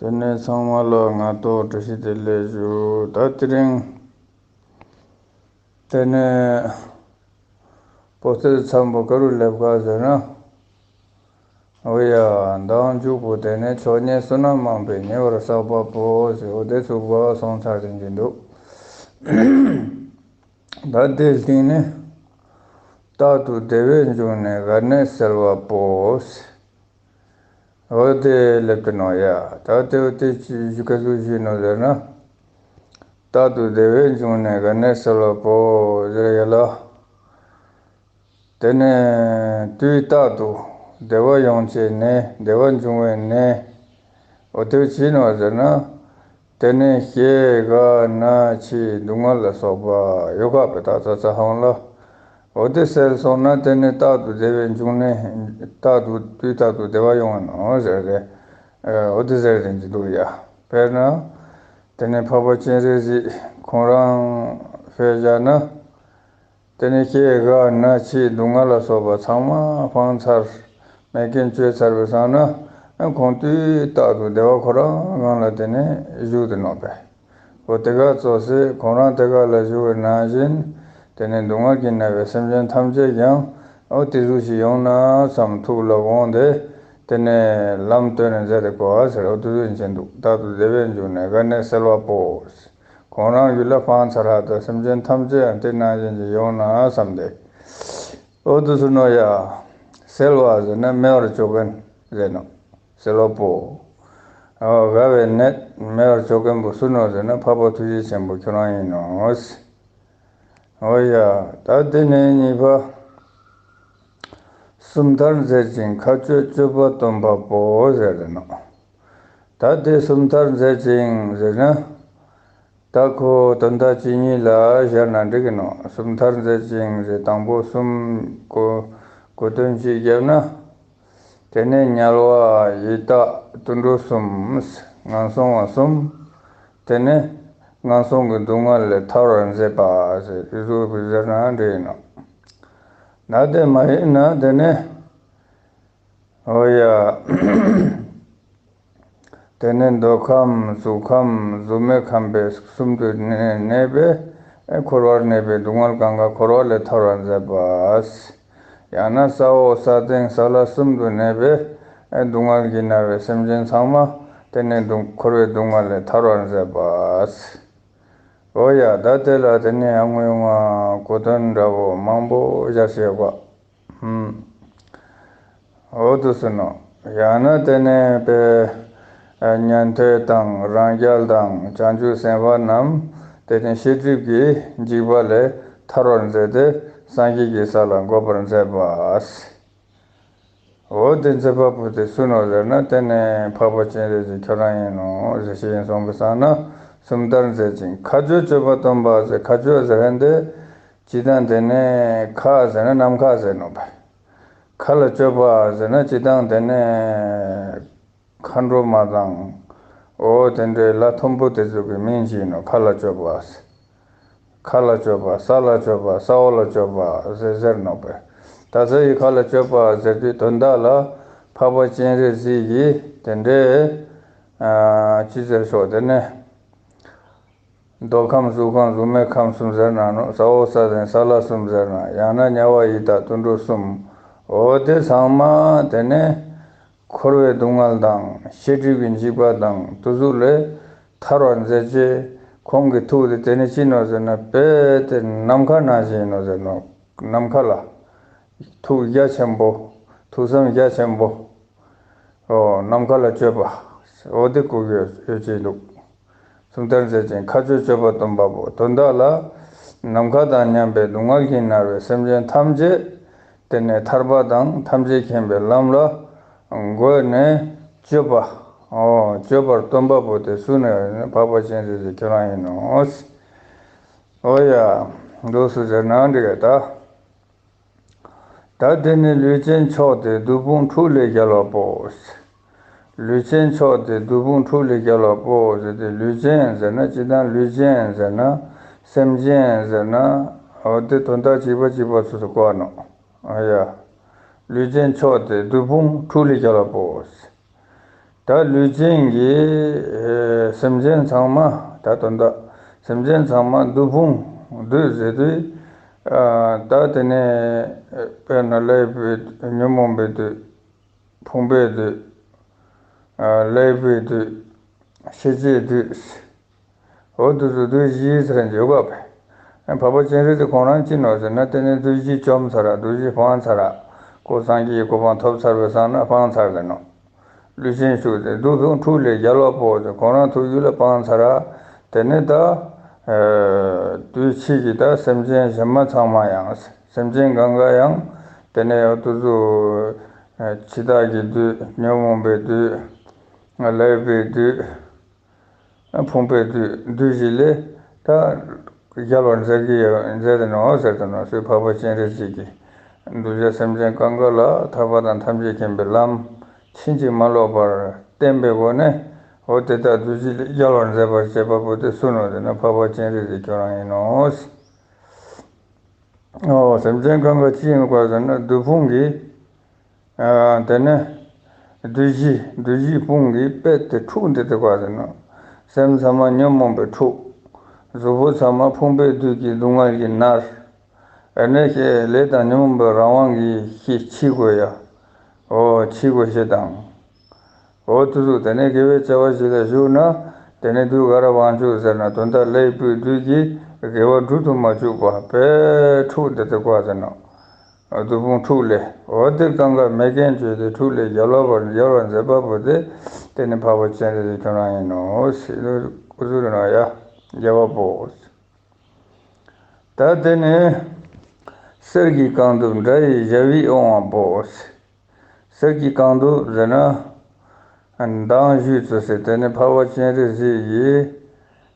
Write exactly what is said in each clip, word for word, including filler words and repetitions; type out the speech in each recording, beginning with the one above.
དེ་ནས་ཚང་མ་ལ་སྔ་དྲོ་བཀྲ་ཤིས་བདེ་ལེགས་ཞུ། ད་དེ་རིང་དེ་ནས་པོ་ཏི་མཚམས་པོ་ག་རུ་སླེབས་ཀ་ཟེར་ན། འོ་ཡ། མདང་མཇུག་པོ་དེ་ནས་མཆོག་བརྙེས་བསོད་ནམས་མང་པོས་ཉེ་བར་བསགས་པ་པོ་ཟེར། འོ་དེ་ཚུགས་པ་སོང་ཚར་ཏེ་ཡིན་འདུག་ད་དེའི་སྟེང་ནས། རྟག་ཏུ་བདེ་བའི་འབྱུང་གནས་དགའ་གནས་གསལ་བ་པོ་ཟེར། འོ་དེ་སླེབས་ཏེ་ནོག་ཡ། ད་དེ་འོ་དེ་ཅི་ཞུ་ག་ཟུག་ཞུས་ནོག་ཟེར་ན། རྟག་ཏུ་བདེ་བའི་འབྱུང་གནས་དགའ་གནས་གསལ་བ་པོ་ཟེར་ཡ་ལ། དེ་ནས་དུས་རྟག་ཏུ་བདེ་བ་ཡོང་ཅེས་གནས། བདེ་བ་འབྱུང་བའི་གནས། འོ་དེ་ཅི་ནོག་ཟེར་ན། དེ་ནས་ཤི་རྒ་ན་འཆི་སྡུག་བསྔལ་ལ་སོགས་པ་ཡོད་ཀ་པ་ད་ཚ་ཚ་ཧང་ལ། འོ་དེ་སེལ་སོང་ན་དེ་ནས་རྟག་ཏུ་བདེ་བའི་འབྱུང་གནས། རྟག་ཏུ་དུས་རྟག་ཏུ་བདེ་བ་ཡོང་བ་ནོག་ཟེར་ཏེ། འོ་དེ་ཟེར་ཏེ་འདུག་ཡ། དཔེར་ན། དེ་ནས་འཕགས་པ་སྤྱན་རས་གཟིགས་ཁོང་རང་ཕེ་བཞག་ན། དེ་ནས་ཤི་རྒ་ན་འཆི་སྡུག་བསྔལ་ལ་སོགས་པ་ཚང་མ་སྤངས་ཚར། མེད་མཁན་བཅོས་ཚར་བའི་སང་ན། ཁོང་དུས་རྟག་ཏུ་བདེ་བ་ཁོ་རང་སྒང་ལ་དེ་ནས་བཞུགས་ཏེ་ནོག་པས། འོ་དེ་ག་ཙོགས་སེ་ཁོང་རང་དེ་ག་ལ་བཞུགས་པའི་ནང་བཞིན། དེ་ནས་སྡུག་བསྔལ་གྱིས་མནར་བའི་སེམས་ཅན་ཐམས་ཅད་ཀྱང་འོ་དེ་ཟུག་ཞིག་ཡོང་ན་བསམ་ཐུགས་ལ་དགོངས་ཏེ། དེ་ནས་ལམ་སྟོན་ནས་མཛད་དེ་གོ་བ་ཟེར། འོ་དེ་ཟུག་ཡིན་ཅན་འདུག་རྟག་ཏུ་བདེ་བའི་འབྱུང་གནས་དགའ་གནས་གསལ་བ་པོ། ཁོང་རང་རྒྱུད་ལ་སྤངས་ཚར་ཧ་ད་སེམས་ཅན་ཐམས་ཅད་ཡང་དེ་ནང་བཞིན་གྱི་ཡོང་ན་བསམ་སྟེ། འོ་དེ་ཟུག་ནོག་ཡ། སེལ་བ་ཟེར་ན་མེད་པར་བཅོ་མཁན་ཟེར་ནོག་སེལ་བ་པོ། འོ་དགའ་བའི་གནས་མེད་པར་བཅོ་མཁན་པོ་སུ་ནོག་ཟེར་ན་འཕགས་པ་ཐུགས་རྗེ་ཆེན་པོ་ཁྱོད་རང་ཡིན་ནོག་འོ་ཡ། ད་དེ་ནས་གཉིས་པ། སུམ་མཐར་མཛད་ཅིང་མཁའ་སྤྱོད་སྤྱོད་པ་སྟོན་པ་པོ་ཟེར་ཏེ་ནོག་ད་དེ་སུམ་མཐར་མཛད་ཅིང་ཟེར་ན། ད་ཁོ་དོན་དག་ཅིག་ཉིད་ལ་སྦྱར་ན་འགྲིག་གི་ནོག་སུམ་མཐར་མཛད་ཅིང་ཟེར་དང་པོ་གསུམ་གོ་གོ་དོན་ཅིག་བརྒྱབ་ན། དེ་ནས་དམྱལ་བ་ཡི་དྭགས་དུད་འགྲོ་གསུམ། ངན་སོང་བ་གསུམ། དེ་ནས་ངན་སོང་གི་སྡུག་བསྔལ་ལས་ཐར་བར་མཛད་པ་ཟེར་དེ་ཟུག་གི་ཟེར་ན་འགྲིག་ནོག་ན་དེ་མ་ཡིན་ན་དེ་ནས། འོ་ཡ། དེ་ནས་མདོ་ཁམས་གཟུགས་ཁམས་གཟུགས་མེད་ཁམས་པའི་གསུམ་དུ་གནས་པའི་འཁོར་བར་གནས་པའི་སྡུག་བསྔལ་གང་ག་འཁོར་བ་ལས་ཐར་བར་མཛད་པ། ཡང་ན་ས་འོག་ས་སྟེང་ས་བླ་གསུམ་དུ་གནས་པའི་སྡུག་བསྔལ་གྱིས་མནར་བའི་སེམས་ཅན་ཚང་མ་དེ་ནས་སྡུག་འཁོར་བའི་སྡུག་བསྔལ་ལས་ཐར་བར་མཛད་པ། འོ་ཡ། ད་དེ་ལ་དེ་ནས་ཡང་ངོ་ཡོང་བ་གོ་དོན་འདྲ་བོ་མང་པོ་སྦྱར་ཤེས་པ། ཧུམ། འོ་དེ་ཟུག་ནོག་ཡང་ན་དེ་ནས་པའི་ཉན་ཐོས་དང་རང་རྒྱལ་དང་བྱང་ཆུབ་སེམས་དཔའ་རྣམས་དེ་ནས་ཤེས་སྒྲིབ་ཀྱི་འཇིགས་པ་ལས་ཐར་བར་མཛད་དེ་སངས་རྒྱས་ཀྱི་ས་ལ་འགོད་པར་མཛད་པ། འོ་དེ་མཛད་པ་པོ་དེ་སུ་ནོག་ཟེར་ན་དེ་ནས་འཕགས་པ་སྤྱན་རས་གཟིགས་ཁྱོད་རང་ཡིན་ནོག་ཟེར་ཤེས་ཡིན་སོང་པའི་སང་ན། སུམ་མཐར་མཛད་ཅིང་མཁའ་སྤྱོད་སྤྱོད་པ་སྟོན་པ་ཟེར། མཁའ་སྤྱོད་ཟེར་མཁན་དེ། སྤྱིར་བཏང་དེ་ནས་མཁའ་ཟེར་ན་ནམ་མཁའ་ཟེར་ནོག་པ། མཁའ་ལ་སྤྱོད་པ་ཟེར་ན་སྤྱིར་བཏང་དེ་ནས་མཁའ་འགྲོ་མ་དང་། འོ་དེ་འདྲའི་ལྷ་མཐོན་པོ་དེ་ཚོ་གི་མིང་ཅིག་ཡིན་ནོག་མཁའ་ལ་སྤྱོད་པ་ཟེར། མཁའ་ལ་སྤྱོད་པ་ས་ལ་སྤྱོད་པ་ས་འོག་ལ་སྤྱོད་པ་ཟེར་ཟེར་ནོག་པས། ད་ས་ཡི་མཁའ་ལ་སྤྱོད་པ་ཟེར་དུས་དོན་དག་ལ་འཕགས་པ་སྤྱན་རས་གཟིགས་ཀྱིས་དེ་འདྲའི་ཅི་ཟེར་ཤོག་དེ་ནས། མདོ་ཁམས་གཟུགས་ཁམས་གཟུགས་མེད་ཁམས་གསུམ་ཟེར་ན་ནོག་ས་འོག་ས་སྟེང་ས་བླ་གསུམ་ཟེར་ན་ཡང་ན་དམྱལ་བ་ཡི་དྭགས་དུད་འགྲོ་གསུམ། འོ་དེ་ཚང་མ་དེ་ནས་འཁོར་བའི་སྡུག་བསྔལ་དང་ཤེས་སྒྲིབ་ཀྱི་འཇིགས་པ་དང་དེ་ཟུག་ལས་ཐར་བར་མཛད་ཅེས་ཁོང་གི་ཐུགས་དེ་དེ་ནས་ཅི་ནོག་ཟེར་ན་དཔེ་དེ་ནམ་མཁའ་ནང་བཞིན་ཡིན་ནོག་ཟེར་ནོག་ནམ་མཁའ་ལ་ཐུགས་རྒྱ་ཆེན་པོ། ཐུགས་བསམ་རྒྱ་ཆེན་པོ། འོ་ནམ་མཁའ་ལ་སྤྱོད་པ། འོ་དེ་གོ་གི་ཡོད་ཅེས་འདུག་སུམ་མཐར་མཛད་ཅིང་མཁའ་སྤྱོད་སྤྱོད་པ་སྟོན་པ་པོ། དོན་དག་ལ་ནམ་མཁའ་དང་མཉམ་པའི་སྡུག་བསྔལ་གྱིས་མནར་བའི་སེམས་ཅན་ཐམས་ཅད་དེ་ནས་ཐར་པ་དང་ཐམས་ཅད་མཁྱེན་པའི་ལམ་ལ་འགོད་ནས་སྤྱོད་པ། འོ་སྤྱོད་པར་སྟོན་པ་པོ་དེ་སུ་ནོག་ཟེར་ན་འཕགས་པ་སྤྱན་རས་གཟིགས་ཁྱོད་རང་ཡིན་ནོག་འོ་ཡ། འདུག་སེ་ཟེར་ན་འགྲིག་ག་ད། ད་དེ་ནས་ལུས་ཅན་མཆོག་སྟེ་བདུད་དཔུང་འཁྲུགས་ལས་རྒྱལ་བ་པོ། ལུས་ཅན་མཆོག་སྟེ་བདུད་དཔུང་འཁྲུགས་ལས་རྒྱལ་བ་པོ་ཟེར་ཏེ་ལུས་ཅན་ཟེར་ན་སྤྱིར་བཏང་ལུས་ཅན་ཟེར་ན་སེམས་ཅན་ཟེར་ན་འོ་དེ་དོན་དག་གཅིག་པ་གཅིག་པ་སོ་སོ་གོ་བ་ནོག་ཨ་ཡ། ལུས་ཅན་མཆོག་སྟེ་བདུད་དཔུང་འཁྲུགས་ལས་རྒྱལ་བ་པོ། ད་ལུས་ཅན་གྱི་ཨེ་སེམས་ཅན་ཚང་མ། ད་དོན་དག་སེམས་ཅན་ཚང་མ་བདུད་དཔུང་བདུད་ཟེར་དུས། ཨ་ད་དེ་ནས་དཔེར་ན་ཀླད་པའི་ཉོན་མོངས་པའི་བདུད། ཕུང་པོའི་བདུད། ཨ་ཀླད་པའི་བདུད། ཤེས་བྱའི་བདུད། འོ་དེ་ཚོ་བདུད་བཞི་ཟེར་ཡོད་པ་བས། འཕགས་པ་སྤྱན་རས་གཟིགས་ཁོང་རང་ཅི་ནོག་ཟེར་ན། དེ་ནས་བདུད་བཞི་བཅོམ་ཚར། བདུད་བཞི་སྤངས་ཚར། སངས་རྒྱས་ཀྱི་གོ་འཕང་ཐོབ་ཚར་བའི་སང་ན་སྤངས་ཚར་ཏེ་ནོག། ལུས་ཅན་ཞུགས་ཏེ་བདུད་དཔུང་འཁྲུགས་ལས་རྒྱལ་བ་པོ་ཟེར། ཁོང་རང་ཐུགས་རྒྱུད་ལ་སྤངས་ཚར། དེ་ནས་ད་ཨ་དུས་ཕྱིས་ཀྱི་ད་སེམས་ཅན་གཞན་མ་ཚང་མ་ཡང་། སེམས་ཅན་གང་ག་ཡང་། དེ་ནས་འོ་དེ་ཚོ་ཨ་འཆི་བདག་གི་བདུད། ཉོན་མོངས་པའི་བདུད། ཀླད་པའི་བདུད། ཕུང་པོའི་བདུད། བདུད་བཞི་ལས་ད་རྒྱལ་བར་མཛད་ཀྱི་ཡོད། མཛད་དེ་ནོག་ཟེར་ཏེ་ནོག། སོ་འཕགས་པ་སྤྱན་རས་གཟིགས་ཀྱིས་གདུལ་བྱ་སེམས་ཅན་གང་ག་ལ་ཐར་པ་དང་ཐམས་ཅད་མཁྱེན་པའི་ལམ་ཕྱིན་ཅི་མ་ལོག་པར་བསྟན་པའི་སྒོ་ནས། འོ་དེ་ལྟར་བདུད་བཞི་ལས་རྒྱལ་བར་མཛད་པར་བྱེད་པ་པོ་དེ་སུ་ནོག་ཟེར་ན། འཕགས་པ་སྤྱན་རས་གཟིགས་ཁྱོད་རང་ཡིན་ནོག། འོ་སེམས་ཅན་གང་ག་ཅི་ཡིན་གོ་ཟེར་ན། བདུད་དཔུང་གིས། ཨ་དེ་ནས་བདུད་བཞི། བདུད་བཞིའི་དཔུང་གིས་རྦད་དེ་འཁྲུགས་ཏེ་དེ་གོ་ཟེར་ནོག། སེམས་ཚང་མ་ཉོན་མོངས་པས་འཁྲུགས། གཟུགས་པོ་ཚང་མ་ཕུང་པོའི་བདུད་ཀྱི་སྡུག་བསྔལ་གྱིས་མནར། ཨ་ནི་ལས་དང་ཉོན་མོངས་པའི་རང་དབང་གིས་ཤི་འཆི་དགོས་ཡ། འོ་འཆི་དགོས་ཤེས་དང་། འོ་དེ་ཚོ་དེ་ནས་དགེ་བའི་བྱ་བ་ཞིག་ལ་ཞུགས་ན། དེ་ནས་བདུད་ག་ར་སྤང་བཅུག་ཟེར་ན། དོན་དག་ཀླད་པའི་བདུད་ཀྱིས་དགེ་བ་སྒྲུབ་ཏུ་མ་བཅུག་པ་རྦད་འཁྲུགས་ཏེ་དེ་གོ་ཟེར་ནོག། བདུད་དཔུང་འཁྲུགས་ལས། འོ་དེ་གང་ག་མེད་མཁན་བཅོས་ཏེ་འཁྲུགས་ལས་རྒྱལ་བ་པོ། རྒྱལ་བར་མཛད་པ་པོ་དེ་དེ་ནི་འཕགས་པ་སྤྱན་རས་གཟིགས་ཁྱོད་རང་ཡིན་ནོག་ཟེར། སྐུ་གཟུགས་རིང་ལ་ཡ། རྒྱལ་བ་པོ། ད་དེ་ནས་གསེར་གྱི་རྐང་གདུབ་འདྲ་ཡི་ཞབས་ཡིད་འོང་བ་པོ། གསེར་གྱི་རྐང་གདུབ་ཟེར་ན། མདང་ཞུས་ཙོགས་སེ་དེ་ནི་འཕགས་པ་སྤྱན་རས་གཟིགས་ཀྱི་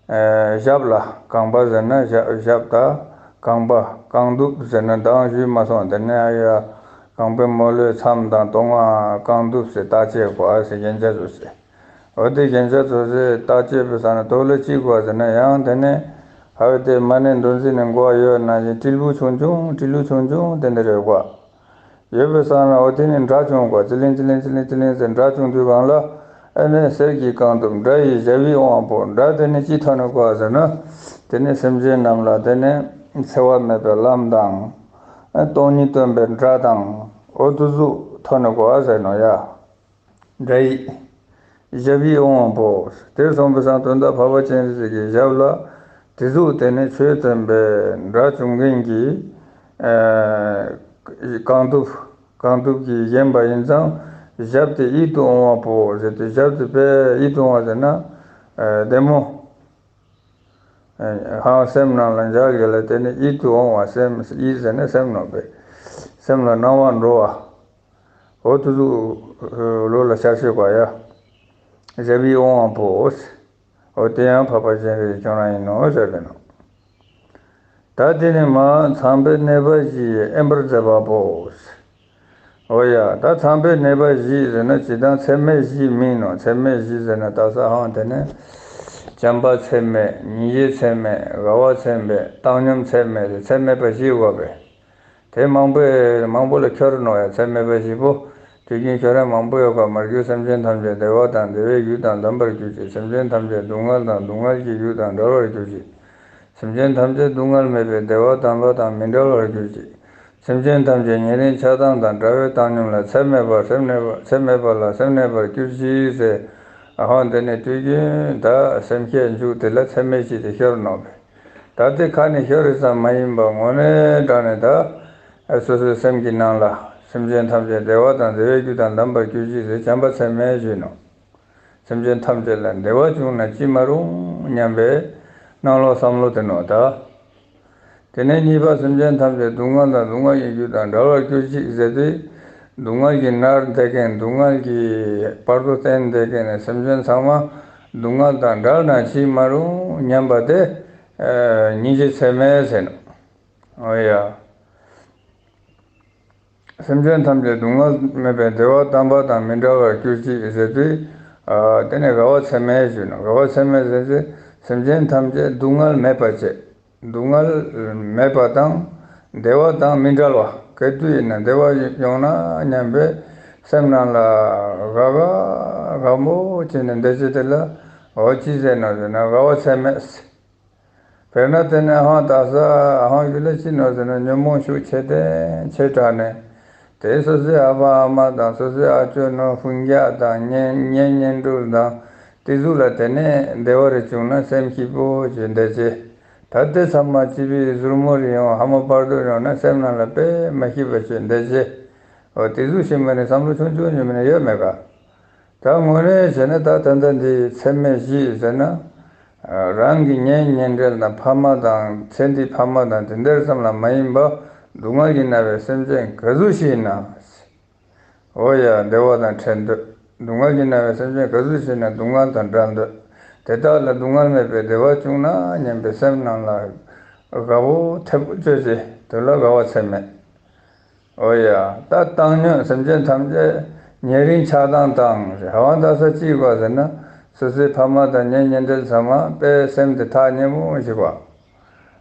ཨ་ཞབས་ལ། རྐང་པ་ཟེར་ན་ཞབས། ཞབས་དང་རྐང་པ། རྐང་གདུབ་ཟེར་ན་མདང་ཞུས་མ་སོང་། དེ་ནས་ཨ་ཡ་རྐང་པའི་མོ་ལོའི་མཚམས་དང་ལྟོ་བ་རྐང་གདུབ་ཟེར་བརྟག་དཔྱད་དགོས་ཟེར། རྒྱན་ཆ་ཙོགས་སེ། འོ་དེ་རྒྱན་ཆ་ཙོགས་སེ་བརྟག་དཔྱད་པའི་སང་ན་དོ་ལ་ཅི་དགོས་ཟེར་ན། ཡང་དེ་ནས་ཧ་བེ་དེ་མ་ནེ་མདོ་འཛིན་ནི་འགོ་བ་ཡོད་ན་ཡང་དྲིལ་བུ་ཆུང་ཆུང་། དྲིལ་བུ་ཆུང་ཆུང་དེ་འདྲ་རེ་དགོས། ཡོད་པའི་སང་ན་འོ་དེ་ནི་སྒྲ་བྱུང་དགོས། ཙི་ལིང་ཙི་ལིང་ཙི་ལིང་ཙི་ལིང་ཟེར་སྒྲ་བྱུང་དུས་སྒང་ལ། ཨ་ནི་གསེར་གྱི་རྐང་གདུབ་འདྲ་ཡི་ཞབས་ཡིད་འོང་བ་པོ། འདྲ་དེ་ནི་ཅི་ཐོག་ནས་དགོས་ཟེར་ན། དེ་ནི་སེམས་ཅན་རྣམས་ལ་དེ་ནི་འཚེ་བ་མེད་པའི་ལམ་དང་། ཨ་སྟོང་ཉིད་སྟོན་པའི་སྒྲ་དང་། འོ་དེ་ཟུག་ཐོག་ནས་དགོས་ཟེར་ནོག་ཡ། འདྲ་ཡི་ཞབས་ཡིད་འོང་བ་པོ། དེ་སོང་པའི་སང་དོན་དག་འཕགས་པ་སྤྱན་རས་གཟིགས་ཀྱི་ཞབས་ལ་དེ་ཟུག་དེ་ནི་ཆོས་སྟོན་པའི་སྒྲ་བྱུང་མཁན་གྱི་ཨ་རྐང་གདུབ། རྐང་གདུབ་ཀྱིས་བརྒྱན་པ་ཡིན་ཙང་། ཞབས་དེ་ཡིད་དུ་འོང་བ་པོ་ཟེར་ཏེ། ཞབས་དེ་དཔེ་ཡིད་དུ་འོང་བ་ཟེར་ན་ཨ་བདེ་མོ། ཧང་སེམས་ནང་ལ་འཇགས་ཡོད་ལ། དེ་ནི་ཡིད་དུ་འོང་བ། སེམས། ཡིད་ཟེར་ན་སེམས་ནོག་པས། སེམས་ལ་སྣང་བ་འགྲོ་བ། འོ་དེ་ཟུག་བློ་ལ་ཤར་ཤེས་པ་ཡ། ཞབས་ཡིད་འོང་བ་པོ། འོ་དེ་ཡང་འཕགས་པ་སྤྱན་རས་གཟིགས་ཁྱོད་རང་ཡིན་ནོག་ཟེར་ཏེ་ནོག། ད་དེ་ནི་མ་ཚངས་པའི་གནས་པ་བཞི་དབེན་པར་མཛད་པ་པོ། འོ་ཡ། ད་ཚངས་པའི་གནས་པ་བཞི་ཟེར་ན་ཅི་དང་ཚད་མེད་བཞི་མིན་ནོག། ཚད་མེད་བཞི་ཟེར་ན་ད་ས་ཧང་དེ་ནི་བྱམས་པ་ཚད་མེད། སྙིང་རྗེ་ཚད་མེད། དགའ་བ་ཚད་མེད། བཏང་སྙོམས་ཚད་མེད་ཟེར། ཚད་མེད་པ་བཞི་དགོས་པས། དེ་མང་པོས་མང་པོ་ལ་ཁྱོར་ནོག་ཡ། ཚད་མེད་པ་བཞི་པོ། དུས་རྒྱུན་ཁྱོར་ཡ་མང་པོ་ཡོད་ཀ། མར་གྱུར་སེམས་ཅན་ཐམས་ཅད་བདེ་བ་དང་བདེ་བའི་རྒྱུ་དང་ལྡན་པར་གྱུར་ཅིག། སེམས་ཅན་ཐམས་ཅད་སྡུག་བསྔལ་དང་སྡུག་བསྔལ་གྱི་རྒྱུ་དང་བྲལ་བར་གྱུར་ཅིག། སེམས་ཅན་ཐམས་ཅད་སྡུག་བསྔལ་མེད་པའི་བདེ་བ་དམ་པ་དང་མི་འབྲལ་བར་གྱུར་ཅིག། སེམས་ཅན་ཐམས་ཅད་ཉེ་རིང་ཆགས་སྡང་དང་བྲལ་བའི་བཏང་སྙོམས་ལ་ཚད་མེད་པ། སེམས་མེད་པ། ཚད་མེད་པ་ལ་སེམས་གནས་པར་གྱུར་ཅིག་ཟེར། ཨ་ཧོ། དེ་ནི་དུས་རྒྱུན་ད་སེམས་བསྐྱེད་མཇུག་དེ་ལ་ཚད་མེད་བཞི་དེ་ཤོར་ནོག་པས། ད་དེ་ཁ་ནས་ཤོར་རེ་ཙམ་མ་ཡིན་པ་དངོས་གནས་དྲང་ནས་ད་སོ་སོའི་སེམས་ཀྱི་ནང་ལ། སེམས་ཅན་ཐམས་ཅད་བདེ་བ་དང་བདེ་བའི་རྒྱུ་དང་ལྡན་པར་གྱུར་ཅིག་ཟེར་བྱམས་པ་ཚད་མེད་ཞུས་ནོག། སེམས་ཅན་ཐམས་ཅད་ལ་བདེ་བ་བྱུང་ན་ཅི་མ་རུང་སྙམ་པའི་སྣང་བློ་བསམ་བློ་དེ་ནོག་ད། དེ་ནས་གཉིས་པ། སེམས་ཅན་ཐམས་ཅད་སྡུག་བསྔལ་དང་སྡུག་བསྔལ་གྱི་རྒྱུ་དང་བྲལ་བར་གྱུར་ཅིག་ཟེར་དུས། སྡུག་བསྔལ་གྱིས་མནར་བསྡད་མཁན། སྡུག་བསྔལ་གྱི་བར་དུ་བསྟན་བསྡད་མཁན་ནི་སེམས་ཅན་ཚང་མ་སྡུག་བསྔལ་དང་བྲལ་ན་ཅི་མ་རུང་སྙམ་པ་དེ་ཨ་སྙིང་རྗེ་ཚད་མེད་ཟེར་ནོག། འོ་ཡ། སེམས་ཅན་ཐམས་ཅད་སྡུག་བསྔལ་མེད་པའི་བདེ་བ་དམ་པ་དང་མི་འབྲལ་བར་གྱུར་ཅིག་ཟེར་དུས། ཨ་དེ་ནི་དགའ་བ་ཚད་མེད་ཞུས་ནོག། དགའ་བ་ཚད་མེད་ཟེར་དུས་སེམས་ཅན་ཐམས་ཅད་སྡུག་བསྔལ་མེད་པ་བྱེད། སྡུག་བསྔལ་མེད་པ་དང་བདེ་བ་དང་མི་འབྲལ་བ། ག་དུས་ཡིན་ན་བདེ་བ་ཡོང་ན་སྙམ་པའི་ སེམས་ནང་ལ་དགའ་དགའ་དགའ་མོ་བྱས་ནས་འདི་ཅི་དེ་ལ་འོ་ཅི་ཟེར་ནོག་ཟེར་ན་དགའ་བ་ཚད་མེད། དཔེར་ན་དེ་ནས་ཧང་ད་ས་ཧང་ཡུལ་ལ་ཅི་ནོག་ཟེར་ན་ཉོན་མོངས་ཤུགས་ཆེ་དེ་ཆེ་དྲགས་ནས་དེ་སོ་སོའི་ཨ་ཕ་ཨ་མ་དང་སོ་སོའི་ཨ་ཅོ་ནོ་སྤུན་ཀྱག་དང་གཉེན་གཉེན་ཉེ་འབྲེལ་དང་དེ་ཟུག་ལ་དེ་ནས་བདེ་བ་རེ་བྱུང་ན་སེམས་སྐྱིད་པོ་བྱས་འདི་ཅི། ད་དེ་ཚང་མ་སྐྱིད་པའི་ཟུར་མོ་རེ་ཡོང་ཧ་མ་བར་དུ་ཡོང་ན་སེམས་ནང་ལ་དཔེ་མ་སྐྱིད་པ་བྱས་འདི་ཅི། འོ་དེ་ཟུག་ཤེས་མ་ནི་བསམ་བློ་ཆུང་ཆུང་ཉོན་མ་ནི་ཡོད་མེད་ག། ད་དངོས་གནས་བྱས་ན་ད་ད་ལྟ་འདི་ཚད་མེད་བཞི་ཟེར་ན། རང་གི་གཉེན་ཉེ་འབྲེལ་དང་ཕ་མ་དང་ཚེ་འདིའི་ཕ་མ་དང་དེ་འདྲ་ཙམ་ལ་མ་ཡིན་པ་སྡུག་བསྔལ་གྱིས་མནར་བའི་སེམས་ཅན་ག་ཟུག་ཞིག་ཡིན་ན། འོ་ཡ་བདེ་བ་དང་འཕྲད་འདོད། སྡུག་བསྔལ་གྱིས་མནར་བའི་སེམས་ཅན་ག་ཟུག་ཞིག་ཡིན་ན་སྡུག་བསྔལ་དང་བྲལ་འདོད། དེ་དག་ལ་སྡུག་བསྔལ་མེད་པའི་བདེ་བ་བྱུང་ན་སྙམ་པའི་སེམས་ནང་ལ་དགའ་བོ་ཐེབས་པོ་ཅོ་ཅེས་དེ་ལ་དགའ་བ་ཚད་མེད། འོ་ཡ། ད་བཏང་སྙོམས་སེམས་ཅན་ཐམས་ཅད་ཉེ་རིང་ཆགས་སྡང་དང་ཧ་བ་ད་ས་ཅི་གོ་ཟེར་ན་སོ་སོའི་ཕ་མ་དང་གཉེན་ཉེ་འབྲེལ་ཚང་མ་དཔེ་སེམས་དེ་ཐག་ཉེ་མོ་ཞིག་གོ།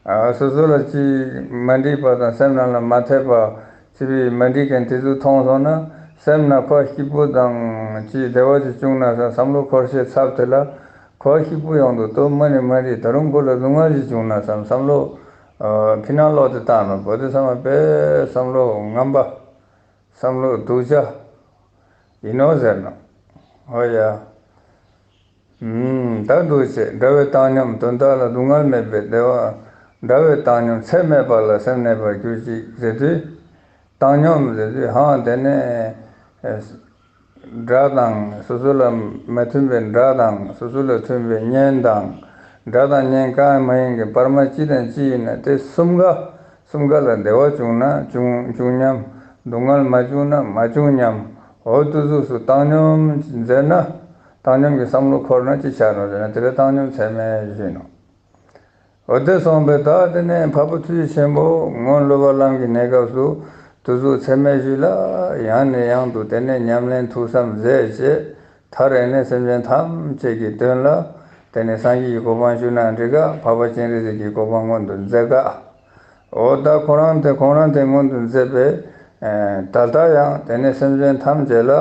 ཨ་སོ་སོ་ལ་ཅི་མ་འགྲིག་པ་དང་སེམས་ནང་ལ་མ་འཐད་པ་ཅི་བི་མ་འགྲིག་མཁན་དེ་ཚོ་མཐོང་སོང་ན་སེམས་ནང་ཁོ་སྐྱིད་པོ་དང་ཅི་བདེ་བ་ཅིག་བྱུང་ན་བསམ་བློ་འཁོར་ཤེས་ཚབ་དེ་ལ་ཁོ་སྐྱིད་པོ་ཡོང་དུ་ཏོ་མ་ནི་མ་འགྲིག་ད་རུང་ཁོ་ལ་སྡུག་བསྔལ་ཅིག་བྱུང་ན་བསམ་བསམ་བློ་ཨ་ཕི་ནང་ལོག་དེ་བཏང་ནོ་བོ་དེ་ཚང་མ་དཔེ་བསམ་བློ་ངན་པ། བསམ་བློ་སྡུག་ཅག་ཡིན་ནོག་ཟེར་ནོག། འོ་ཡ། ཨུམ། ད་འདུག་ཅེས་འདྲ་བའི་བཏང་སྙོམས་དོན་དག་ལ་སྡུག་བསྔལ་མེད་པའི་བདེ་བ། འདྲ་བའི་བཏང་སྙོམས་ཚད་མེད་པ་ལ་སེམས་གནས་པར་གྱུར་ཅིག་ཟེར་དུས། བཏང་སྙོམས་ཟེར་དུས་ཧང་དེ་ནས་དགྲ་དང་སོ་སོ་ལ་མ་མཐུན་པའི་དགྲ་དང་སོ་སོ་ལ་མཐུན་པའི་གཉེན་དང་། དགྲ་དང་གཉེན་གང་མ་ཡིན་གྱི་བར་མ་ཅི་དང་ཅི་ཡིན་ན་དེ་གསུམ་ཀ་གསུམ་ཀ་ལ་བདེ་བ་བྱུང་ན་བྱུང་བྱུང་སྙམ། སྡུག་བསྔལ་མ་བྱུང་ན་མ་བྱུང་སྙམ། འོ་དུ་ཟུག་སུ་བཏང་སྙོམས་མཛད་ན། བཏང་སྙོམས་ཀྱི་བསམ་བློ་འཁོར་ན་ཅི་ཆ་ནོག་ཟེར་ན་དེ་ལ་བཏང་སྙོམས་ཚད་མེད་ཞུ་ནོག། འོ་དེ་སོང་པས་ད་དེ་ནས་འཕགས་པ་ཐུགས་རྗེ་ཆེན་པོ་སྔོན་སློབ་པ་ལམ་གྱི་གནས་སྐབས་སུ་དུ་ཟུག་ཚད་མེད་ཞུས་ལ་ཡང་ནས་ཡང་དུ་དེ་ནས་ཉམས་ལེན་ཐུགས་བསམ་མཛད་ཅེས་མཐར་ཨེ་ནས་སེམས་ཅན་ཐམས་ཅད་ཀྱི་དོན་ལ་དེ་ནས་སངས་རྒྱས་ཀྱི་གོ་འཕང་ཞུ་ན་འགྲིག་ག། འཕགས་པ་སྤྱན་རས་གཟིགས་ཀྱི་གོ་འཕང་མངོན་དུ་མཛད་ག། འོ་ད་ཁོ་རང་དེ་ཁོང་རང་དེ་མངོན་དུ་མཛད་པས་ད་ལྟ་ཡང་དེ་ནས་སེམས་ཅན་ཐམས་ཅད་ལ་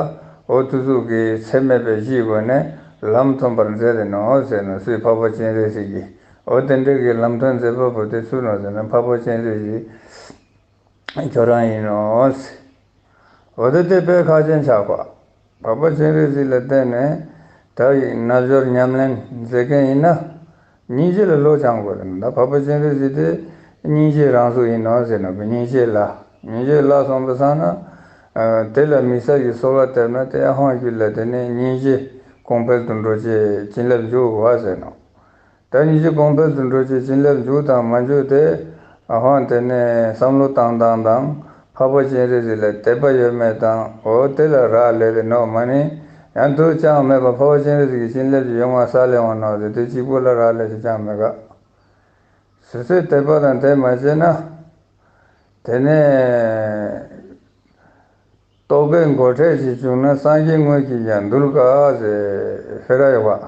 འོ་དུ་ཟུག་གི་ཚད་མེད་པའི་གཞིའི་སྒོ་ནས་ལམ་སྟོན་པར་མཛད་དེ་ནོག་ཟེར་ན་སུའི་འཕགས་པ་སྤྱན་རས་གཟིགས་ཀྱིས། འོ་དེ་འདྲ་གི་ལམ་སྟོན་མཛད་པ་པོ་དེ་སུ་ནོག་ཟེར་ན་འཕགས་པ་སྤྱན་རས་གཟིགས་ཁྱོད་རང་ཡིན་ནོག་ཟེར། འོ་དེ་དེ་དཔེ་ཁག་ཅན་ཆགས་པ། འཕགས་པ་སྤྱན་རས་གཟིགས་ལ་བརྟེན་ནས་ད་ཡིག་རྣལ་འབྱོར་ཉམས་ལེན་མཛད་མཁན་ཡིན་ན། སྙིང་རྗེ་ལ་བློ་སྦྱང་དགོས་རེད། ད་འཕགས་པ་སྤྱན་རས་གཟིགས་དེ་སྙིང་རྗེ་རང་གཟུགས་ཡིན་ནོག་ཟེར་ནོག་པ། སྙིང་རྗེ་ལ་སྙིང་རྗེ་ལ་སོང་པ་སང་ན། དེ་ལ་དམིགས་བསལ་གྱི་གསོལ་བ་བཏབ་ན་དེ་ཧང་རྒྱུད་ལ་དེ་ནས་སྙིང་རྗེ་གོང་འཕེལ་དུ་འགྲོ་ཅེས་བྱིན་རླབས་འཇུག་པ་ཟེར་ནོག། ད་སྙིང་རྗེ་གོང་འཕེལ་དུ་འགྲོ་ཅེས་བྱིན་རླབས་འཇུག་དང་མ་འཇུག་དེ་ཧང་དེ་ནས་བསམ་བློ་བཏང་སྟངས་དང་འཕགས་པ་སྤྱན་རས་གཟིགས་ལ་དད་པ་ཡོད་མེད་དང་འོ་དེ་ལ་རག་ལས་ཏེ་ནོག་མ་ནི་ཡང་དུ་ཅང་མེད་པ་འཕགས་པ་སྤྱན་རས་གཟིགས་ཀྱི་བྱིན་རླབས་ཀྱི་ཡོང་བ་ས་ལས་འོང་ནོག་ཟེར་དུས་གཅིག་པོ་ལ་རག་ལས་ཏེ་ཅང་མེད་ག། སོ་སོའི་དད་པ་དང་དེ་མ་བྱས་ན། དེ་ནས་རྟོག་གེའི་མགོ་ཁྲིད་ཅིག་བྱུང་ན་སངས་རྒྱས་དངོས་ཀྱིས་ཀྱང་འདུལ་དཀའ་ཟེར་ཕེ་ར་ཡོད་པ།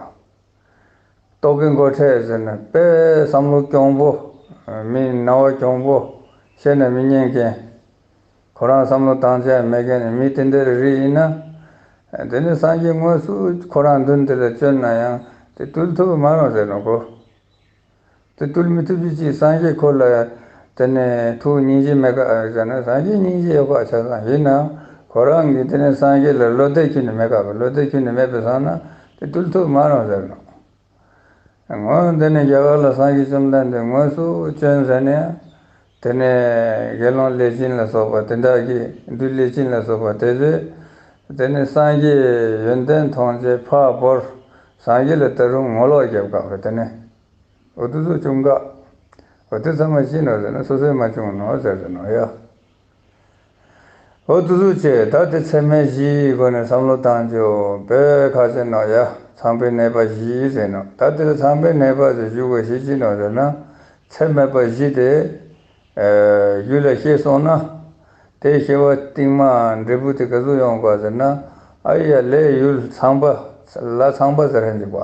རྟོག་གེའི་མགོ་ཁྲིད་ཟེར་ན་དཔེ་བསམ་བློ་གྱོང་པོ། མི་སྣང་བ་གྱོང་པོ། བཤད་ན་མི་ཉན་མཁན། ཁོ་རང་བསམ་བློ་བཏང་ཆ་མེད་མཁན་ནི་མི་དེ་འདྲའི་རིགས་ཡིན་ན། དེ་ནི་སངས་རྒྱས་དངོས་སུ་ཁོ་རང་མདུན་དེ་ལ་བྱོན་ན་ཡང་དེ་བཏུལ་ཐུབ་མ་རུང་ཟེར་ནོག་གོ། དེ་བཏུལ་མི་ཐུབ་པའི་ཅིག་སངས་རྒྱས་ཁོ་ལ་དེ་ནས་ཐུགས་སྙིང་རྗེ་མེད་ཀ་ཟེར་ན་སངས་རྒྱས་སྙིང་རྗེ་ཡོད་པ་ཆ་ཚང་ཡིན་ན་ཁོ་རང་གིས་དེ་ནས་སངས་རྒྱས་ལ་བློ་གཏད་ཁྱོན་ནས་མེད་ཀ་བློ་གཏད་ཁྱོན་ནས་མེད་པའི་སང་ན་དེ་བཏུལ་ཐུབ་མ་རུང་ཟེར་ནོག། སྔོན་དེ་ནས་རྒྱ་གར་ལ་སངས་རྒྱས་བཅོམ་ལྡན་འདས་དངོས་སུ་བྱོན་ཟེར་ནས་དེ་ནས་དགེ་སློང་ལས་ཅན་ལ་སོགས་པ་དེ་དག་གིས་བདུད་ལས་ཅན་ལ་སོགས་པ་དེ་ཚོས་དེ་ནས་སངས་རྒྱས་ཡོན་ཏན་མཐོང་རྗེས་ཕར་བོར་སངས་རྒྱས་ལ་ད་རུང་ངོ་ལོག་རྒྱབ་དཀའ་བ་དེ་ནས་འོ་དུ་ཚོ་བྱུང་ག། འོ་དེ་ཚང་མ་ཅི་ནོག་ཟེར་ན་སོ་སོས་མ་བྱུང་ནོག་ཟེར་ཟེར་ནོག་ཡ། འོ་དུ་ཟུག་ཅེས་ད་དེ་ཚད་མེད་བཞིའི་སྒོ་ནས་བསམ་བློ་བཏང་ཆོག་པས་ཁ་ཆེ་ནོག་ཡ། ཚངས་པའི་གནས་པ་བཞི་ཟེར་ནོག། ད་དེ་ལ་ཚངས་པའི་གནས་པ་ཟེར་ཞུ་དགོས་ཤེས་ཅི་ནོག་ཟེར་ན། ཚད་མེད་པ་བཞི་དེ་ཡུལ་ལ་སྐྱེས་སོང་ན། དེ་སྐྱེ་བ་རྟིང་མ་འབྲས་བུ་དེ་ག་ཟུག་ཡོང་དགོས་ཟེར་ན། ཨ་ཡ་ལས་ཡུལ་ཚངས་པ་ལ་ཚངས་པ་ཟེར་ཧན་ཅིག་པ།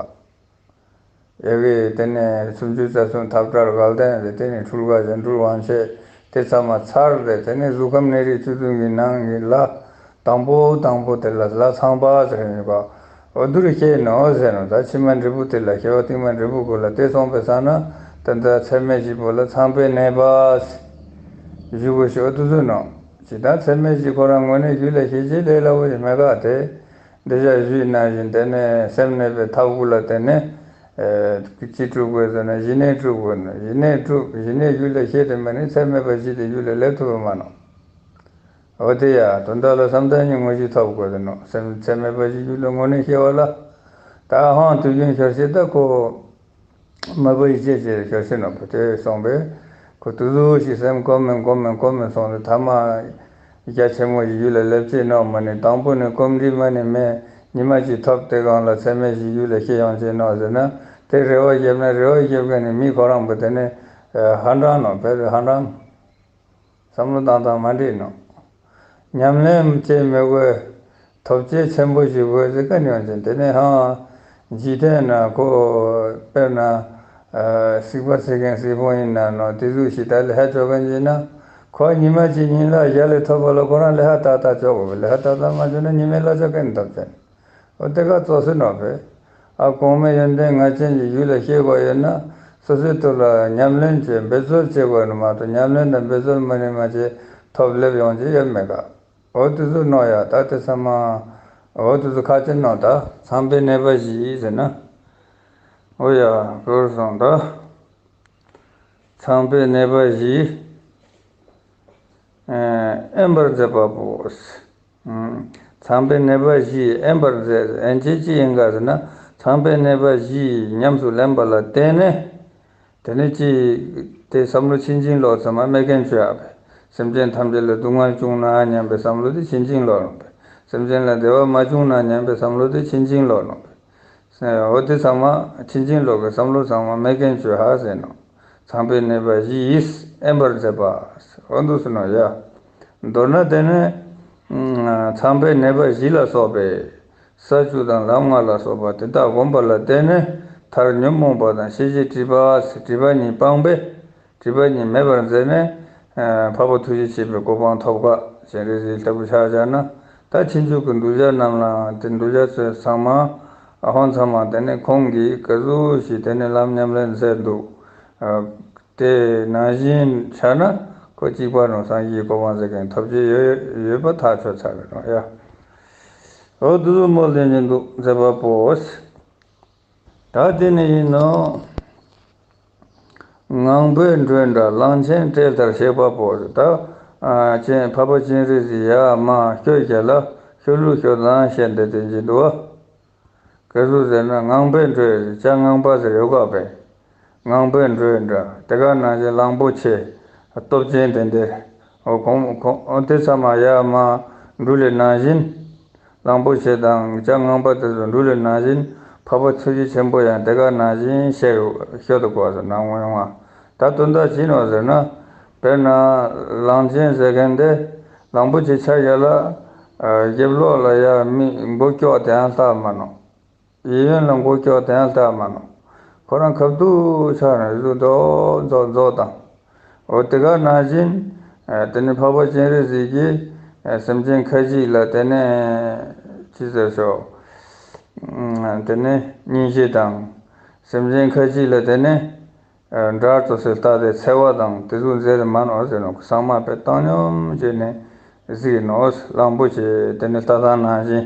ཡ་གི་དེ་ནས་སུམ་ཅུ་རྩ་གསུམ་ཐབས་གྲར་དགའ་ལྡན་རེ་དེ་ནས་འཁྲུལ་པ་གཞན་འཁྲུལ་དབང་ཆེ་དེ་ཚང་མ་ཚར་རེ་དེ་ནས་གཟུགས་ཁམས་གནས་རིས་བཅུ་བདུན་གྱི་ནང་གི་ལ་ དང་པོ་དང་པོ་དེ་ལ་ལ་ཚངས་པ་ཟེར་ནི་པ། འོ་དུ་རུ་ཤེས་ནོག་ཟེར་ནོག། ད་ཕྱི་མ་འབྲས་བུ་དེ་ལ་སྐྱེ་བ་རྟིང་མ་འབྲས་བུ་གོ་ལ་དེ་སོང་པའི་ས་ན་ད་ད་ཚད་མེད་བཞི་པོ་ལ་ཚངས་པས་གནས་པ་ཞུ་དགོས་ཤོག་དུ་ཟུ་ནོག། ཅི་ད་ཚད་མེད་བཞི་ཁོ་རང་དངོས་གནས་རྒྱུད་ལ་ཤེས་ཅེས་ལས་སླ་བོ་ཞིག་མེད་ག་དེ། འདི་ཞག་ཞུས་ནང་བཞིན་དེ་ནས་སེམས་གནས་པའི་ཐབས་དགུ་ལ་བརྟེན་ནས་ཅི་སྒྲུབ་དགོས་ཟེར་ན་ཞི་གནས་སྒྲུབ་དགོས་ནོག། ཞི་གནས་སྒྲུབ་ཞི་གནས་རྒྱུད་ལ་ཤེས་ཏེ་མ་ནི་ཚད་མེད་པ་བཞི་དེ་རྒྱུད་ལ་སླེབས་ཐུབ་པ་མ་ནོག། འོ་དེ་ཡ་དོན་དག་ལ་བསམ་གཏན་གཉིས་དངོས་གཞི་ཐོབ་དགོས་ཟེར་ནོག། སེམས་ཚད་མེད་པ་ཞིག་རྒྱུད་ལ་དངོས་གནས་ཤེས་པ་ལ། ད་ཧང་དུས་རྒྱུན་ཤོར་ཤེས་ད་ཁོ་མ་པ་ཡི་ཅེས་ཅེས་ཤོར་ཤེས་ནོག་པ་དེ་སོང་པས། ཁོ་དུ་ཟུ་ཞིག་སེམས་གོམས་མེན་གོམས་མེན་གོམས་མེན་སོང་སྟེ་ཐ་མ་རྒྱ་ཆེན་མོ་ཞིག་རྒྱུད་ལ་སླེབས་ཅེས་ནོག་མ་ནི་དང་པོ་ནི་གོམས་འདྲིས་མ་ནི་མེད་ཉི་མ་ཅིག་ཐོབ་དེ་གང་ལ་ཚད་མེད་ཞིག་རྒྱུད་ལ་ཤེས་ཡོང་ཅེས་ནོག་ཟེར་ན་དེ་རེ་བ་བརྒྱབ་ན་རེ་བ་བརྒྱབ་མཁན་ནི་མི་ཁོ་རང་པོ་དེ་ནི་ཧ་འདྲ་ནོག་པས་ཧ་འདྲ། བསམ་བློ་བཏང་སྟངས་མ་འགྲིག་ནོག། ཉམས་ལེན་ཅེས་མི་དགོས། ཐོབ་ཅེས་ཆེན་པོ་ཞིག་དགོས་ཟེར་མཁན་ཡོང་ཅེས་དེ་ནས་ཧང་འཇིག་རྟེན་ན་ཁོ་དཔེར་ན་སིག་པ་སིག་མཁན་སིག་པོ་ཡིན་ན་ནོག་དེ་ཟུག་ཞིག་ད་ལས་ཧ་ཅོ་མཁན་ཡིན་ན་ཁོ་ཉི་མ་གཅིག་ཉིན་ལ་ཞག་ལས་ཐོབ་པ་ལ་ཁོ་རང་ལས་ཧ་ཏག་ཏག་ཅོ་དགོས་པས་ལས་ཧ་ཏག་ཏག་མ་ཅོ་ན་ཉི་མའི་གླ་ཆ་གན་ཐོབ་ཅེས། འོ་དེ་ག་ཙོགས་སེ་ནོག་པས། ཨ་གོང་མའི་ཡོན་ཏན་ངར་ཅན་གྱི་རྒྱུད་ལ་ཤེས་དགོས་ཡོད་ན་སོ་སོའི་ཐོག་ལ་ཉམས་ལེན་བྱེད་འབད་རྩོལ་བྱེད་དགོས་ནི་མ་གཏོགས་ཉམས་ལེན་དང་འབད་རྩོལ་མ་ནི་མ་བྱེད་ཐོབ་སླེབས་ཡོང་ཅེས་ཡོད་མེད་ག། འོ་དེ་ཚོ་ནོག་ཡ་ད་དེ་ཚང་མ། འོ་དེ་ཚོ་ཁ་ཅན་ནོག་ད་ཚངས་པས་གནས་པ་བཞི་ཟེར་ན། འོ་ཡ་གོ་སོང་ད། ཚངས་པས་གནས་པ་བཞི། དབེན་པར་མཛད་པ་པོ། ཚངས་པས་གནས་པ་བཞི་དབེན་པར་མཛད་དབེན་བྱེད་ཅི་ཡིན་ག་ཟེར་ན་ཚངས་པས་གནས་པ་བཞི་ཉམས་སུ་ལེན་པ་ལ་བརྟེན་ནས། དེ་ནི་ཅི། དེ་བསམ་བློ་ཕྱིན་ཅི་ལོག་ཚང་མ་མེད་མཁན་ཆོས་ཨ་བས། སེམས་ཅན་ཐམས་ཅད་ལ་སྡུག་བསྔལ་བྱུང་ན་སྙམ་པའི་བསམ་བློ་དེ་ཕྱིན་ཅི་ལོག་ནོག་པས། སེམས་ཅན་ལ་བདེ་བ་མ་བྱུང་ན་སྙམ་པའི་བསམ་བློ་དེ་ཕྱིན་ཅི་ལོག་ནོག་པས། འོ་དེ་ཚང་མ་ཕྱིན་ཅི་ལོག་གི་བསམ་བློ་ཚང་མ་མེད་མཁན་ཆོས་ཧ་ཟེར་ནོག། ཚངས་པས་གནས་པ་བཞི་ཡིས་དབེན་པར་མཛད་པ། འོ་འདུག་སེ་ནོག་ཡ། མདོར་ན་དེ་ནི། ཚངས་པས་གནས་པ་བཞི་ལ་སོགས་པའི། ས་བཅུ་དང་ལམ་ལྔ་ལ་སོགས་པ་དེ་དག་བསྒོམ་པ་ལ་བརྟེན་ནས་མཐར་ཉོན་མོངས་པ་དང་ཤེས་བྱའི་སྒྲིབ་པ་སྒྲིབ་པ་གཉིས་སྤངས་པས། སྒྲིབ་པ་གཉིས་མེད་པར་མཛད་ནས། འཕགས་པ་ཐུགས་རྗེ་ཆེན་པོའི་གོ་འཕང་ཐོབ་ག། སྤྱན་རས་གཟིགས་ལྟ་བུ་ཆ་བཞག་ན། ད་ཕྱིན་ཆོད་ཀྱི་གདུལ་བྱ་རྣམས་ལའང་དེ་གདུལ་བྱ་ཚོས་ཚང་མ། ཨ་ཧོན་ཚང་མ་དེ་ནི་ཁོང་གིས་ག་ཟུག་ཞིག་དེ་ནི་ལམ་ཉམས་ལེན་མཛད་འདུག། དེ་ནང་བཞིན་ཆ་ན་ཁོ་གཅིག་པ་ནོག་སངས་རྒྱས་ཀྱི་གོ་འཕང་མཛད་མཁན་ཐོབ་ཀྱི་ཡོད་ཡོད་པ་ཐག་ཆོད་ཚར་རེད་ནོག་ཡ། འོ་དེ་ཚོ་མོལ་ལེན་གྱིན་འདུག་མཛད་པ་པོ། ད་དེ་ནི་ཡིན་ནོག། ངང་པས་འགྲོས་འདྲ་གླང་ཆེན་བསྒྲལ་མཐར་གཤེགས་པ་པོ། ད་ཨ་ཆེན་འཕགས་པ་སྤྱན་རས་གཟིགས་ཡར་མར་ཤོད་རྒྱ་ལ་ཤོད་ལུགས་ཤོད་སྟངས་བཤད་དེ་དེ་བཞིན་འདུག་བ། ག་ཟུག་ཟེར་ན་ངང་པས་འགྲོས་ལྕགས་ངང་པ་ཟེར་ཡོད་ག་པས། ངང་པས་འགྲོས་འདྲ་དེ་ག་ནང་བཞིན་གླང་པོ་ཆེ་སྟོབས་ཅན་དེ་འདྲ། འོ་ཁོང་ཁོང་འོ་དེ་ཚང་མ་ཡར་མར་འགྲུལ་ལེ་ནང་བཞིན། གླང་པོ་ཆེ་དང་ལྕགས་ངང་པ་དེ་ཚོ་འགྲུལ་ལེ་ནང་བཞིན་འཕགས་པ་ཐུགས་རྗེ་ཆེན་པོ་ཡང་དེ་ག་ནང་བཞིན་ཤོད་ཤོད་དུ་གོ་ཟེར་ན་ངོ་ཡོང་བ། ད་དོན་དག་ཅི་ནོག་ཟེར་ན། དཔེར་ན་གླང་ཆེན་ཟེར་མཁན་དེ་གླང་པོ་ཆེ་ཆ་རྒྱ་ལ་རྒྱབ་ལོགས་ལ་ཡ་མི་མགོ་སྐྱོག་དེ་ཡང་ལྟ་མ་ནོག། གཡས་གཡོན་ལ་མགོ་སྐྱོག་དེ་ཡང་ལྟ་མ་ནོག། ཁོ་རང་ཁ་ཐུག་ཆ་ནས་ཟུག་རྡོག་རྡོག་རྡོག་དང་། འོ་དེ་ག་ནང་བཞིན། དེ་ནི་འཕགས་པ་སྤྱན་རས་གཟིགས་ཀྱིས་སེམས་ཅན་ཁ་ཅིག་ལ་དེ་ནས་ཅི་ཟེར་ཤོག། དེ་ནས་སྙིང་རྗེ་དང་། སེམས་ཅན་ཁ་ཅིག་ལ་དེ་ནས་དགྲ་ཙོགས་སེ་ལྟ་སྟེ་འཚེ་བ་དང་དེ་ཟུག་མཛད་དེ་མ་ནོག་ཟེར་ནོག། ཚང་མ་དཔེ་བཏང་སྙོམས་བྱས་ནས་གཟིགས་ནོག། གླང་པོ་ཆེ་དེ་ནི་ལྟ་སྟངས་ནང་བཞིན།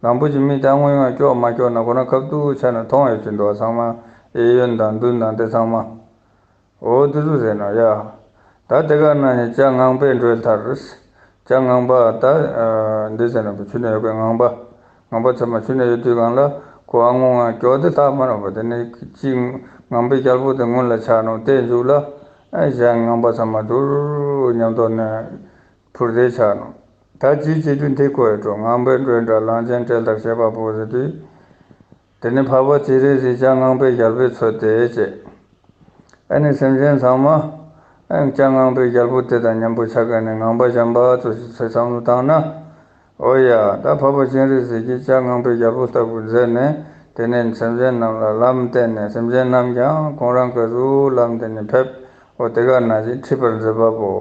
གླང་པོ་ཆེ་མི་དང་ངོ་ཡང་སྐྱོག་མ་སྐྱོག་ན་ཁོ་ན་ཁ་ཐུག་ཆ་ན་མཐོང་ཡོད་ཀྱི་འདུག། ཚང་མ་གཡས་གཡོན་དང་མདུན་དང་དེ་ཚང་མ། འོ་དེ་ཚོ་ཟེར་ན་ཡ། ད་དེ་ག་ན་ནི་ལྕགས་ངང་པས་འགྲོས་མཐར། ལྕགས་ངང་པ་ད་འདི་ཟེར་ན་ཆུ་ནང་ཡོད་པའི་ངང་པ། ངང་པ་ཚང་མ་ཆུ་ནང་ཡོད་དུས་གང་ལ་ཁོ་ཨ་ངོ་ང་སྐྱོག་དེ་ལྟ་མ་རུང་བ་དེ་ནི་ཅི་ངང་པའི་རྒྱལ་པོ་དེ་སྔོན་ལ་ཆ་ནོག་དེ་མཇུག་ལ་ཨ་གཞན་ངང་པ་ཚང་མ་དུར་མཉམ་དུ་ནས་འཕུར་དེ་ཆ་ནོག། ད་ཅི་བྱེད་དུས་དེ་གོ་ཡོད་འགྲོ། ངང་པས་འགྲོས་འདྲ་གླང་ཆེན་བསྒྲལ་མཐར་གཤེགས་པ་པོ་ཟེར་དུས། དེ་ནི་འཕགས་པ་སྤྱན་རས་གཟིགས་ལྕགས་ངང་པའི་རྒྱལ་པོའི་ཚུལ་དེ་བྱས། ཨ་ནི་སེམས་ཅན་ཚང་མ། ཨ་ལྕགས་ངང་པའི་རྒྱལ་པོ་དེ་དང་མཉམ་པོ་ཆ་མཁན་ནི་ངང་པ་གཞན་པ་ཚོ་ཞིག་ཚེ་བསམ་བློ་བཏང་ན། འོ་ཡ་ད་འཕགས་པ་སྤྱན་རས་གཟིགས་ཀྱིས་ལྕགས་ངང་པའི་རྒྱལ་པོ་ལྟ་བུ་མཛད་ནས་དེ་ནས་སེམས་ཅན་རྣམས་ལ་ལམ་བསྟན་ནས་སེམས་ཅན་རྣམས་ཀྱང་ཁོང་རང་ག་ཟུག་ལམ་དེ་ནས་ཕེབས། འོ་དེ་ག་ནང་བཞིན་ཁྲིད་པར་མཛད་པ་པོ།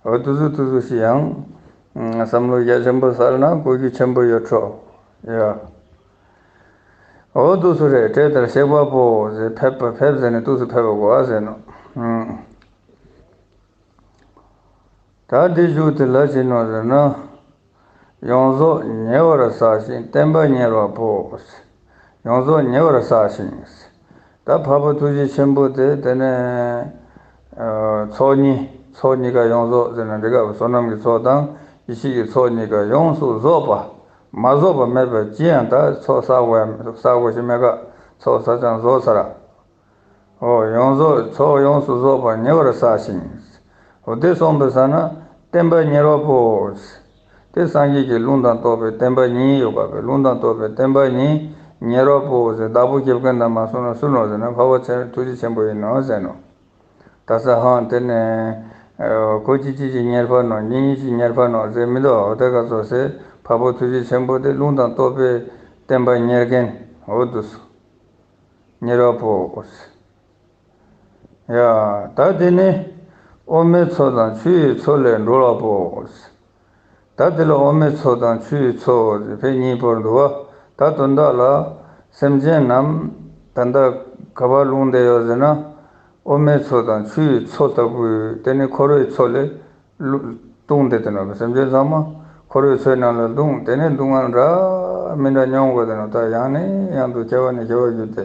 འོ་དེ་ཟུག་དེ་ཟུག་ཞིག་ཡང་། བསམ་བློ་རྒྱ་ཆེན་པོ་སལ་ན་གོ་རྒྱུ་ཆེན་པོ་ཡོད་འགྲོ། ཡ། འོ་དུས་སུ་རེད་དྲེད་དར་གཤེགས་པ་པོ་ཟེར་ཕེབས་པ་ཕེབས་ཟེར་ནས་དུས་སུ་ཕེབས་པ་གོ་ཨ་ཟེར་ནོག་ད་འདི་བཞུགས་ཏེ་ལ་ཅི་ནོག་ཟེར་ན། ཡོངས་རྫོགས་ཉེ་བར་བསགས་ཤིང་བསྟན་པ་གཉེར་བ་པོ། ཡོངས་རྫོགས་ཉེ་བར་བསགས་ཤིང་། ད་འཕགས་པ་ཐུགས་རྗེ་ཆེན་པོ་དེ་དེ་ནས་ཚོགས་གཉིས་ཚོགས་གཉིས་ཀ་ཡོངས་རྫོགས་ཟེར་ན་འདི་ག་བསོད་ནམས་ཀྱི་ཚོགས་དང་ཡེ་ཤེས་ཀྱི་ཚོགས་གཉིས་ཀ་ཡོངས་སུ་རྫོགས་པ། མ་རྫོགས་པ་མེད་པ་ཅི་ཡང་ད་ཚོགས་བསགས་དགོས་ཡ་བསགས་དགོས་ཤེས་མེད་ཀ་ཚོགས་བསགས་ཀྱང་རྫོགས་ཚར། འོ་ཡོངས་རྫོགས་ཚོགས་ཡོངས་སུ་རྫོགས་པ་ཉེ་བར་བསགས་ཤིང་། འོ་དེ་སོང་པའི་ས་ན་བསྟན་པ་གཉེར་བ་པོ། དེ་སངས་རྒྱས་ཀྱི་ལུང་དང་རྟོགས་པའི་བསྟན་པ་ཉིད་ཡོད་པ་པའི་ལུང་དང་རྟོགས་པའི་བསྟན་པ་ཉིད་གཉེར་བ་པོ་ཟེར་བདག་པོ་རྒྱབ་མཁན་དང་མ་སོང་ན་སུ་ནོག་ཟེར་ན་འཕགས་པ་ཆེན་ཐུགས་རྗེ་ཆེན་པོ་ཡིན་ནོག་ཟེར་ནོག་ད་ས་ཧང་དེ་ནས་ཁོ་ཅི་ཅི་ཅི་གཉེར་པ་ནོག་ཉིད་ཉིད་ཅི་གཉེར་པ་ནོག་ཟེར་མི་འདུག་འོ་དེ་ག་ཚོད་ཟེར་འཕགས་པ་ཐུགས་རྗེ་ཆེན་པོ་དེ་ལུང་དང་རྟོགས་པའི་བསྟན་པ་གཉེར་མཁན་འོ་དུས་སུ། ཉེ་རབས་པོ། ཡ། ད་དེ་ནི་འོ་མའི་མཚོ་དང་ཆུ་ཡི་མཚོ་ལས་སྒྲོལ་བ་པོ། ད་དེ་ལ་འོ་མའི་མཚོ་དང་ཆུ་ཡི་མཚོ་ཕེ་གཉིས་པོར་འདུ་བ། ད་དོན་དག་ལ་སེམས་ཅན་རྣམས་ད་ལྟ་ག་པར་ལྷུང་བསྡད་ཡོད་ཟེར་ན། འོ་མའི་མཚོ་དང་ཆུ་ཡི་མཚོ་ལྟ་བུའི་དེ་ནི་འཁོར་བའི་མཚོ་ལས། ལྟུང་སྟེ་དེ་ནོག་པ། སེམས་ཅན་ཚང་མ་འཁོར་བའི་མཚོའི་ནང་ལ་ལྟུང་། དེ་ནས་སྡུག་བསྔལ་འདྲ་མི་འདྲ་མྱོང་དགོས་དེ་ནོག་ད་ཡང་ནས་ཡང་དུ་སྐྱེ་བ་ནས་སྐྱེ་བར་གྱུར་ཏེ།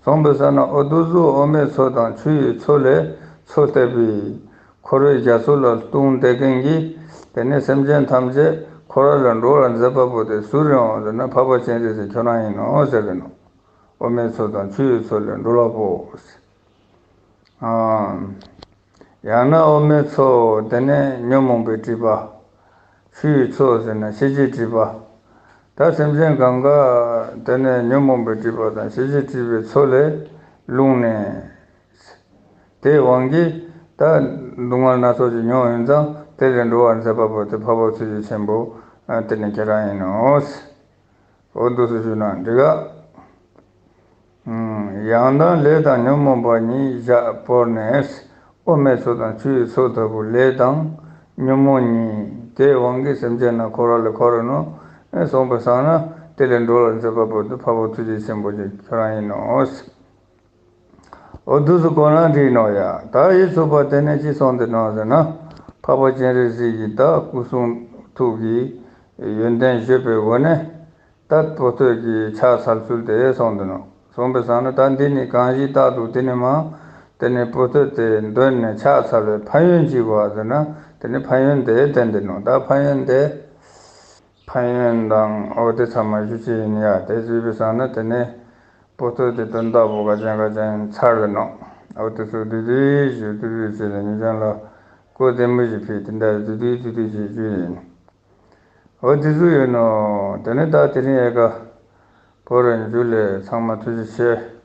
སོང་པའི་ས་ན་འོ་དུས་སུ་འོ་མའི་མཚོ་དང་ཆུ་ཡི་མཚོ་ལས་མཚོ་ལྟ་བུའི་འཁོར་བའི་རྒྱ་མཚོ་ལ་ལྟུང་བསྡད་མཁན་གྱི་དེ་ནས་སེམས་ཅན་ཐམས་ཅད་འཁོར་བ་ལས་སྒྲོལ་བར་མཛད་པ་པོ་དེ་སུ་རེད་འོང་ཟེར་ན་འཕགས་པ་སྤྱན་རས་གཟིགས་ཁྱོད་རང་ཡིན་ནོ་ཟེར་གི་ནོག་འོ་མའི་མཚོ་དང་ཆུ་ཡི་མཚོ་ལས་སྒྲོལ་བ་པོ། ཡང་ན་འོ་མའི་མཚོ་དེ་ནས་ཉོན་མོངས་པའི་སྒྲིབ་པ། ཆུ་ཡི་མཚོ་ཟེར་ན་ཤེས་བྱའི་སྒྲིབ་པ། ད་སེམས་ཅན་གང་ག་དེ་ནས་ཉོན་མོངས་པའི་སྒྲིབ་པ་དང་ཤེས་བྱའི་སྒྲིབ་པའི་མཚོ་ལས་ལྷུང་ནས། དེའི་དབང་གིས་ད་སྡུག་བསྔལ་སྣ་ཚོགས་ཅིག་མྱོང་ཡིན་ཙང་དེ་ལས་སྒྲོལ་བར་མཛད་པ་པོ་དེ་འཕགས་པ་ཐུགས་རྗེ་ཆེན་པོ་དེ་ནི་ཁྱེད་རང་ཡིན་ནོ། འོ་འདུག་སེ་ཞུས་ན་འགྲིག་ག་ཡང་དག་ལས་དང་ཉོན་མོངས་པ་གཉིས་བཞག་བོར་ནས། འོ་མའི་མཚོ་དང་ཆུ་ཡི་མཚོ་ལྟ་བུ་ལས་དང་ཉོན་མོངས་གཉིས། དེའི་དབང་གིས་སེམས་ཅན་རྣམས་འཁོར་བ་ལས་འཁོར་རོ་ནོ། སོང་པའི་སང་ན་དེ་ལས་སྒྲོལ་བར་མཛད་པ་པོ་དེ་འཕགས་པ་ཐུགས་རྗེ་ཆེན་པོ་ཁྱེད་རང་ཡིན་ནོ། འོ་འདུག་སེ་གོ་ན་འགྲིག་ནོག་ཡ། ད་ཡིད་ཚུགས་པ་དེ་ནས་ཅི་སོང་དེ་ནོག་ཟེར་ན། འཕགས་པ་སྤྱན་རས་གཟིགས་ཀྱི་ད་སྐུ་གསུང་ཐུགས་ཀྱི་ཡོན་ཏན་བརྗོད་པའི་སྒོ་ནས། ད་པོ་ཏོ་གི་ཕྱག་འཚལ་ཚུལ་དེ་སོང་དེ་ནོག་སོང་པའི་སང་ན་ད་འདི་ནི་གང་ཞིག་རྟག་ཏུ་དེ་ནི་མ། དེ་ནི་པོ་ཏོ་དེ་འདོན་ནས་ཕྱག་འཚལ་བའི་ཕན་ཡོན་ཅི་གོ་ཟེར་ན། དེ་ནི་ཕན་ཡོན་དེ་བསྟན་དེ་ནོག་ད་ཕན་ཡོན་དེ། ཕན་ཡོན་དང་འོ་དེ་ཚང་མ་ཞུ་ཅེས་ཡིན་ཡ། དེ་ཞུས་པའི་སང་ན་དེ་ནས་པོ་ཏོ་དེ་དོན་དག་པོ་ག་ཅན་ག་ཅན་ཚར་རེ་ནོག་འོ་དེ་ཚོ་བསྡུས་བསྡུས་ཞུ་བསྡུས་བསྡུས་བྱས་ནས་ཉེ་ཞང་ལ་གོ་བདེ་མོ་ཞིག་ཕུལ་དེ་འདྲ་བསྡུས་བསྡུས་བསྡུས་བསྡུས་ཞིག་ཞུས་ཡིན། འོ་དེ་ཚོ་ཡོད་ནོ། དེ་ནས་ད་དེ་རིང་ཡ་ག་བོ་ར་འཇུ་ལེ། ཚང་མ་ཐུགས་རྗེ་ཆེ།